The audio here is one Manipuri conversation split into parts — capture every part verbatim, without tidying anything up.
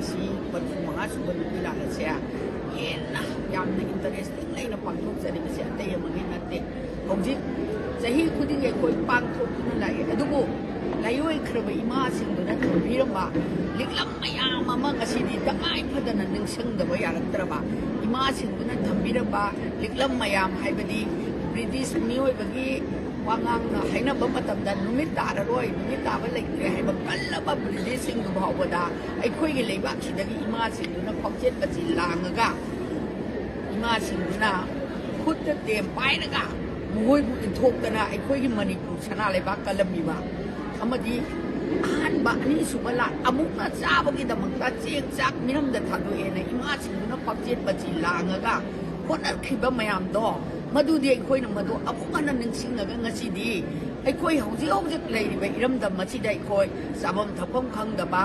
ꯁꯤ ꯃꯔꯤꯐꯨ ꯃꯉꯥ ꯁꯨꯕ ꯅꯨꯄꯤ ꯂꯥꯟ ꯑꯁꯦ ꯍꯦꯟꯅ ꯌꯥꯝꯅ ꯏꯟꯇꯔꯦꯁꯇꯤꯡ ꯂꯩꯅ ꯄꯥꯡꯊꯣꯛꯆꯔꯤꯕꯁꯦ ꯑꯇꯩ ꯑꯃꯒꯤ ꯅꯠꯇꯦ꯫ ꯍꯧꯖꯤꯛ ꯆꯍꯤ ꯈꯨꯗꯤꯡꯒꯤ ꯑꯩꯈꯣꯏ ꯄꯥꯡꯊꯣꯛꯇꯨꯅ ꯂꯥꯛꯏ, ꯑꯗꯨꯕꯨ ꯂꯥꯏꯑꯣꯏꯈ꯭ꯔꯕ ꯏꯃꯥꯁꯤꯡꯗꯨꯅ ꯊꯝꯕꯤꯔꯝꯕ ꯂꯤꯛꯂꯝ ꯃꯌꯥꯝ ꯑꯃ ꯉꯁꯤꯗꯤ ꯇꯉꯥꯏ ꯐꯗꯅ ꯅꯤꯡꯁꯤꯡꯗꯕ ꯌꯥꯔꯛꯇ꯭ꯔꯕ, ꯏꯃꯥꯁꯤꯡꯗꯨꯅ ꯊꯝꯕꯤꯔꯝꯕ ꯂꯤꯛꯂꯝ ꯃꯌꯥꯝ ꯍꯥꯏꯕꯗꯤ ꯕ꯭ꯔꯤꯇꯤꯁ ꯃꯤꯑꯣꯏꯕꯒꯤ ꯋꯥꯉꯥꯡꯅ ꯍꯥꯏꯅꯕ ꯃꯇꯝꯗ ꯅꯨꯃꯤꯠ ꯇꯥꯔꯔꯣꯏ, ꯅꯨꯃꯤꯠ ꯇꯥꯕ ꯂꯩꯇ꯭ꯔꯦ ꯍꯥꯏꯕ ꯀꯜꯂꯕ ꯕ꯭ꯔꯤꯇꯤꯁꯁꯤꯡꯗꯨ ꯐꯥꯎꯕꯗ ꯑꯩꯈꯣꯏꯒꯤ ꯂꯩꯕꯥꯛꯁꯤꯗꯒꯤ ꯏꯃꯥꯁꯤꯡꯗꯨꯅ ꯈ꯭ꯋꯥꯡꯆꯦꯠ ꯃꯆꯤꯟ ꯂꯥꯡꯉꯒ ꯏꯃꯥꯁꯤꯡꯗꯨꯅ ꯈꯨꯠꯇ ꯇꯦꯝ ꯄꯥꯏꯔꯒ ꯃꯈꯣꯏꯕꯨ ꯏꯟꯊꯣꯛꯇꯅ ꯑꯩꯈꯣꯏꯒꯤ ꯃꯅꯤꯄꯨꯔ ꯁꯅꯥ ꯂꯩꯕꯥꯛ ꯀꯜꯂꯝꯃꯤꯕ ꯑꯃꯗꯤ ꯑꯍꯥꯟꯕ ꯑꯅꯤꯁꯨꯕ ꯂꯥꯟ ꯑꯃꯨꯛꯅ ꯆꯥꯕꯒꯤꯗꯃꯛꯇ ꯆꯦꯡ ꯆꯥꯛ ꯃꯤꯔꯝꯗ ꯊꯥꯗꯣꯛꯑꯦꯅ ꯏꯃꯥꯁꯤꯡꯗꯨꯅ ꯈ꯭ꯋꯥꯡꯆꯦꯠ ꯃꯆꯤꯟ ꯂꯥꯡꯉꯒ ꯍꯣꯠꯅꯈꯤꯕ ꯃꯌꯥꯝꯗꯣ, ꯃꯗꯨꯗꯤ ꯑꯩꯈꯣꯏꯅ ꯃꯗꯨ ꯑꯃꯨꯛ ꯍꯟꯅ ꯅꯤꯡꯁꯤꯡꯉꯒ ꯉꯁꯤꯗꯤ ꯑꯩꯈꯣꯏ ꯍꯧꯖꯤꯛ ꯍꯧꯖꯤꯛ ꯂꯩꯔꯤꯕ ꯏꯔꯝꯗꯝ ꯑꯁꯤꯗ ꯑꯩꯈꯣꯏ ꯆꯥꯐꯝ ꯊꯛꯐꯝ ꯈꯪꯗꯕ,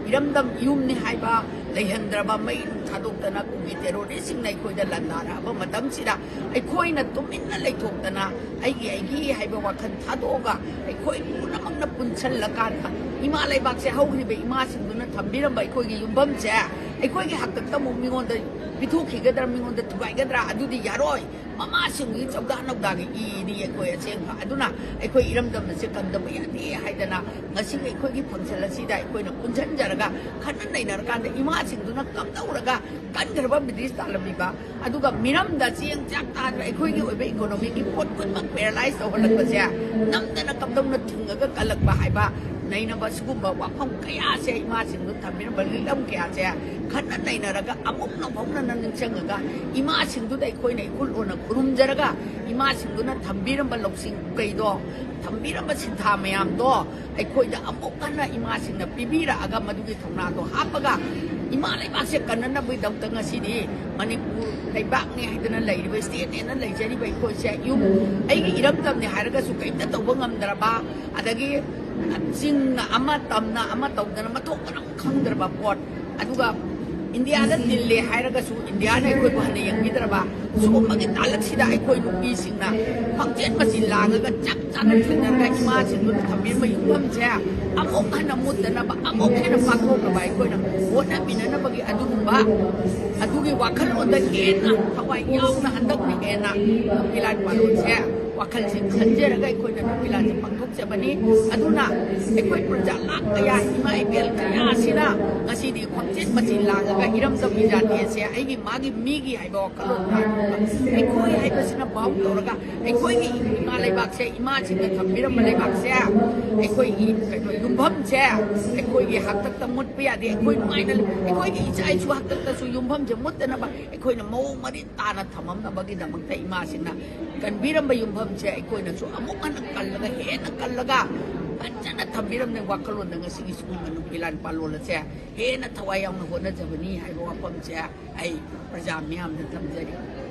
ꯏꯔꯝꯗꯝ ꯌꯨꯝꯅꯤ ꯍꯥꯏꯕ ꯂꯩꯍꯟꯗ꯭ꯔꯕ, ꯃꯩ ꯅꯨꯡ ꯊꯥꯗꯣꯛꯇꯅ ꯀꯨꯀꯤ ꯇꯦꯔꯣꯔꯤꯁꯁꯤꯡꯅ ꯑꯩꯈꯣꯏꯗ ꯂꯥꯟꯗꯥꯔꯛꯑꯕ ꯃꯇꯝꯁꯤꯗ ꯑꯩꯈꯣꯏꯅ ꯇꯨꯃꯤꯟꯅ ꯂꯩꯊꯣꯛꯇꯅ ꯑꯩꯒꯤ ꯑꯩꯒꯤ ꯍꯥꯏꯕ ꯋꯥꯈꯜ ꯊꯥꯗꯣꯛꯑꯒ ꯑꯩꯈꯣꯏ ꯄꯨꯝꯅꯃꯛꯅ ꯄꯨꯟꯁꯤꯜꯂꯀꯥꯟꯗ ꯏꯃꯥ ꯂꯩꯕꯥꯛꯁꯦ ꯍꯧꯈ꯭ꯔꯤꯕ ꯏꯃꯥꯁꯤꯡꯗꯨꯅ ꯊꯝꯕꯤꯔꯝꯕ ꯑꯩꯈꯣꯏꯒꯤ ꯌꯨꯝꯐꯝꯁꯦ ꯑꯩꯈꯣꯏꯒꯤ ꯍꯥꯛꯇꯛꯇ ꯑꯃꯨꯛ ꯃꯤꯉꯣꯟꯗ ꯄꯤꯊꯣꯛꯈꯤꯒꯗ꯭ꯔꯥ, ꯃꯤꯉꯣꯟꯗ ꯊꯨꯒꯥꯏꯒꯗ꯭ꯔꯥ? ꯑꯗꯨꯗꯤ ꯌꯥꯔꯣꯏ꯫ ꯃꯃꯥꯁꯤꯡꯒꯤ ꯆꯧꯗꯥ ꯅꯧꯗꯥꯒꯤ ꯏꯅꯤ ꯑꯩꯈꯣꯏ ꯑꯁꯦꯡꯕ꯫ ꯑꯗꯨꯅ ꯑꯩꯈꯣꯏ ꯏꯔꯝꯗꯝ ꯑꯁꯦ ꯀꯟꯗꯕ ꯌꯥꯗꯦ ꯍꯥꯏꯗꯅ ꯉꯁꯤ ꯑꯩꯈꯣꯏꯒꯤ ꯐꯪꯁꯟ ꯑꯁꯤꯗ ꯑꯩꯈꯣꯏꯅ ꯄꯨꯟꯁꯤꯟꯖꯔꯒ ꯈꯟꯅ ꯅꯩꯅꯔꯀꯥꯟꯗ ꯏꯃꯥꯁꯤꯡꯗꯨꯅ ꯀꯝꯗꯧꯔꯒ ꯀꯟꯈ꯭ꯔꯕ ꯕ꯭ꯔꯤꯇꯤꯁ ꯇꯥꯜꯂꯝꯃꯤꯕ, ꯑꯗꯨꯒ ꯃꯤꯔꯝꯗ ꯆꯦꯡ ꯆꯥꯛ ꯇꯥꯗꯅ ꯑꯩꯈꯣꯏꯒꯤ ꯑꯣꯏꯕ ꯏꯀꯣꯅꯣꯃꯤꯒꯤ ꯄꯣꯠ ꯈꯨꯗꯤꯡꯃꯛ ꯄꯦꯔꯥꯂꯥꯏꯁ ꯇꯧꯍꯜꯂꯛꯄꯁꯦ ꯅꯝꯗꯅ ꯀꯝꯗꯧꯅ ꯊꯤꯡꯉꯒ ꯀꯜꯂꯛꯄ ꯍꯥꯏꯕ ꯅꯩꯅꯕ, ꯁꯤꯒꯨꯝꯕ ꯋꯥꯐꯝ ꯀꯌꯥꯁꯦ, ꯏꯃꯥꯁꯤꯡꯗꯨ ꯊꯝꯕꯤꯔꯝꯕ ꯂꯤꯛꯂꯝ ꯀꯌꯥꯁꯦ ꯈꯟꯅ ꯅꯩꯅꯔꯒ ꯑꯃꯨꯛ ꯅꯧꯍꯧꯅꯅ ꯅꯤꯡꯁꯤꯡꯉꯒ ꯏꯃꯥꯁꯤꯡꯗꯨꯗ ꯑꯩꯈꯣꯏꯅ ꯏꯈꯨꯜ ꯑꯣꯏꯅ ꯈꯨꯔꯨꯝꯖꯔꯒ ꯏꯃꯥꯁꯤꯡꯗꯨꯅ ꯊꯝꯕꯤꯔꯝꯕ ꯂꯧꯁꯤꯡ ꯀꯩꯗꯣ, ꯊꯝꯕꯤꯔꯝꯕ ꯁꯤꯟꯊꯥ ꯃꯌꯥꯝꯗꯣ ꯑꯩꯈꯣꯏꯗ ꯑꯃꯨꯛ ꯍꯟꯅ ꯏꯃꯥꯁꯤꯡꯅ ꯄꯤꯕꯤꯔꯛꯑꯒ ꯃꯗꯨꯒꯤ ꯊꯧꯅꯥꯗꯣ ꯍꯥꯞꯄꯒ ꯏꯃꯥ ꯂꯩꯕꯥꯛꯁꯦ ꯀꯟꯅꯅꯕꯒꯤꯗꯃꯛꯇ ꯉꯁꯤꯗꯤ ꯃꯅꯤꯄꯨꯔ ꯂꯩꯕꯥꯛꯅꯤ ꯍꯥꯏꯗꯅ ꯂꯩꯔꯤꯕ, ꯁ꯭ꯇꯦꯠꯅꯦꯅ ꯂꯩꯖꯔꯤꯕ ꯑꯩꯈꯣꯏꯁꯦ, ꯌꯨꯝ ꯑꯩꯒꯤ ꯏꯔꯝꯗꯝꯅꯤ ꯍꯥꯏꯔꯒꯁꯨ ꯀꯔꯤꯝꯇ ꯇꯧꯕ ꯉꯝꯗ꯭ꯔꯕ, ꯑꯗꯒꯤ ꯆꯤꯡꯅ ꯑꯃ, ꯇꯝꯅ ꯑꯃ ꯇꯧꯗꯅ ꯃꯊꯣꯡ ꯃꯔꯝ ꯈꯪꯗ꯭ꯔꯕ ꯄꯣꯠ, ꯑꯗꯨꯒ ꯏꯟꯗꯤꯌꯥꯗ ꯇꯤꯜꯂꯦ ꯍꯥꯏꯔꯒꯁꯨ ꯏꯟꯗꯤꯌꯥꯅ ꯑꯩꯈꯣꯏꯕꯨ ꯍꯟꯅ ꯌꯦꯡꯕꯤꯗ꯭ꯔꯕ? ꯁꯤꯒꯨꯝꯕꯒꯤ ꯇꯥꯂꯛꯁꯤꯗ ꯑꯩꯈꯣꯏ ꯅꯨꯄꯤꯁꯤꯡꯅ ꯈꯪꯆꯦꯟ ꯃꯆꯤ ꯂꯥꯡꯉꯒ ꯆꯞ ꯆꯥꯅ ꯊꯦꯡꯅꯔꯒ ꯏꯃꯥꯁꯤꯡꯗꯨꯅ ꯊꯝꯕꯤꯔꯝꯕ ꯌꯨꯝꯐꯝꯁꯦ ꯑꯃꯨꯛ ꯍꯟꯅ ꯃꯨꯠꯇꯅꯕ, ꯑꯃꯨꯛ ꯍꯦꯟꯅ ꯄꯥꯛꯊꯣꯛꯅꯕ ꯑꯩꯈꯣꯏꯅ ꯍꯣꯠꯅꯃꯤꯟꯅꯅꯕꯒꯤ ꯑꯗꯨꯒꯨꯝꯕ, ꯑꯗꯨꯒꯤ ꯋꯥꯈꯜꯂꯣꯟꯗ ꯍꯦꯟꯅ ꯊꯋꯥꯏ ꯌꯥꯎꯅ ꯍꯟꯗꯛꯅ ꯍꯦꯟꯅ ꯅꯨꯄꯤ ꯂꯥꯟ ꯄꯥꯂꯣꯟꯁꯦ ꯋꯥꯈꯜꯁꯦ ꯈꯟꯖꯔꯒ ꯑꯩꯈꯣꯏꯅ ꯅꯨꯄꯤ ꯂꯥꯟꯁꯦ ꯄꯥꯡꯊꯣꯛꯆꯕꯅꯤ꯫ ꯑꯗꯨꯅ ꯑꯩꯈꯣꯏ ꯄ꯭ꯔꯖꯥ ꯂꯥꯛ ꯀꯌꯥ, ꯏꯃꯥ ꯏꯕꯦꯜ ꯀꯌꯥ ꯑꯁꯤꯅ ꯉꯁꯤꯗꯤ ꯈꯣꯡꯆꯦꯟ ꯃꯆꯤ ꯂꯥꯡꯉꯒ ꯏꯔꯝꯗꯝꯒꯤ ꯖꯥꯇꯤ ꯑꯁꯦ ꯑꯩꯒꯤ, ꯃꯥꯒꯤ, ꯃꯤꯒꯤ ꯍꯥꯏꯕ ꯋꯥꯈꯜꯂꯣꯟ ꯊꯥꯗꯣꯛꯑꯒ ꯑꯩꯈꯣꯏ ꯍꯥꯏꯕꯁꯤꯅ ꯚꯥꯎ ꯇꯧꯔꯒ ꯑꯩꯈꯣꯏꯒꯤ ꯏꯃꯥ ꯂꯩꯕꯥꯛꯁꯦ, ꯏꯃꯥꯁꯤꯡꯅ ꯊꯝꯕꯤꯔꯝꯕ ꯂꯩꯕꯥꯛꯁꯦ ꯑꯩꯈꯣꯏꯒꯤ ꯀꯩꯅꯣ ꯌꯨꯝꯐꯝꯁꯦ ꯑꯩꯈꯣꯏꯒꯤ ꯍꯥꯛꯇꯛꯇ ꯃꯨꯠꯄ ꯌꯥꯗꯦ꯫ ꯑꯩꯈꯣꯏ ꯅꯨꯡꯉꯥꯏꯅ ꯂꯩ-, ꯑꯩꯈꯣꯏꯒꯤ ꯏꯆꯥ ꯏꯁꯨ ꯍꯥꯛꯇꯛꯇꯁꯨ ꯌꯨꯝꯐꯝꯁꯦ ꯃꯨꯠꯇꯅꯕ ꯑꯩꯈꯣꯏꯅ ꯃꯑꯣꯡ ꯃꯔꯤꯟ ꯇꯥꯅ ꯊꯝꯃꯝꯅꯕꯒꯤꯗꯃꯛꯇ ꯏꯃꯥꯁꯤꯡꯅ ꯀꯟꯕꯤꯔꯝꯕ ꯌꯨꯝꯐꯝꯁꯦ ꯑꯩꯈꯣꯏꯅꯁꯨ ꯑꯃꯨꯛ ꯍꯟꯅ ꯀꯜꯂꯒ, ꯍꯦꯟꯅ ꯀꯜꯂꯒ ꯐꯖꯅ ꯊꯝꯕꯤꯔꯝꯅꯦ ꯋꯥꯈꯜꯂꯣꯟꯗ ꯉꯁꯤꯒꯤ ꯁꯤꯒꯨꯝꯕ ꯅꯨꯄꯤ ꯂꯥꯟ ꯄꯥꯂꯣꯜ ꯑꯁꯦ ꯍꯦꯟꯅ ꯊꯋꯥꯏ ꯌꯥꯎꯅ ꯍꯣꯠꯅꯖꯕꯅꯤ ꯍꯥꯏꯕ ꯋꯥꯐꯝꯁꯦ ꯑꯩ ꯄ꯭ꯔꯖꯥ ꯃꯤꯌꯥꯝꯗ ꯊꯝꯖꯔꯤ꯫